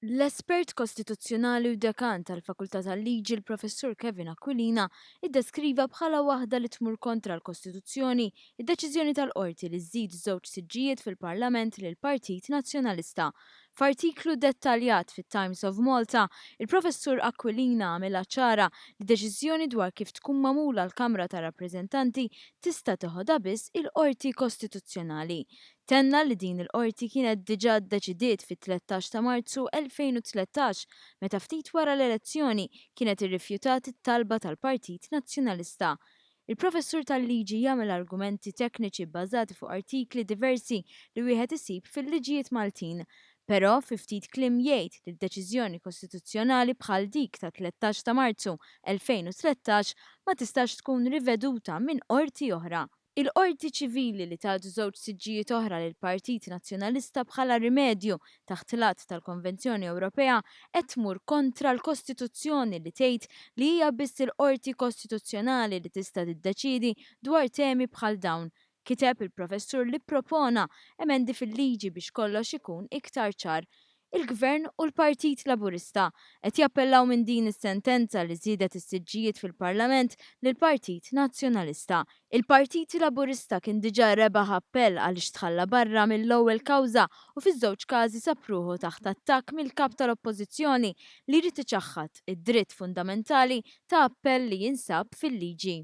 L-espert kostituzzjonali u dekan tal-Fakultà tal-Liġi l-Professur Kevin Aquilina iddeskriva bħala waħda li tmur kontra l-Kostituzzjoni id-deċiżjoni tal-Qorti li żżid żewġ siġġijiet fil-Parlament lill-Partit Nazzjonalista. F'artiklu dettaljat fit-Times of Malta, il-Professur Aquilina għamilha ċara li deċiżjoni dwar kif tkun magħmula l-Kamra tar-Rappreżentanti tista' teħodha biss il-Qorti Kostituzzjonali. Tenna li din il-Qorti kienet diġà ddeċidiet fit-13 ta' Marzu 2013 meta ftit wara l-elezzjoni kienet irrifjutat it-talba tal-Partit Nazzjonalista. Il-Professur tal-Liġi jagħmel argumenti tekniċi bbażati fuq artikli diversi li wieħed isib fil-liġijiet Maltin. Però, fi ftit kliem jgħid li deċiżjoni kostituzzjonali bħal dik tat-13 ta' Marzu 2013 ma tistax tkun riveduta minn qorti oħra. Il-Qorti Ċivili li tat żewġ siġġijiet oħra lill-Partit Nazzjonalista bħala rimedju taħt l-Att tal-Konvenzjoni Ewropea qed tmur kontra l-Kostituzzjoni li tgħid li hija biss il-Qorti Kostituzzjonali li tista' tiddeċiedi dwar temi bħal dawn, kiteb il-professur li ppropona emendi fil-liġi biex kollox ikun iktar ċar. Il-Gvern u l-Partit Laburista qed jappellaw minn din is-sentenza li żiedet is-siġġijiet fil-Parlament lill-Partit Nazzjonalista. Il-Partit Laburista kien diġà rebaħ appell għaliex tħalla barra mill-ewwel kawża u fiż-żewġ każi sab ruħu taħt attakk mill-Kap tal-Oppożizzjoni li jrid iċaħħad id-dritt fundamentali ta' appell li jinsab fil-liġi.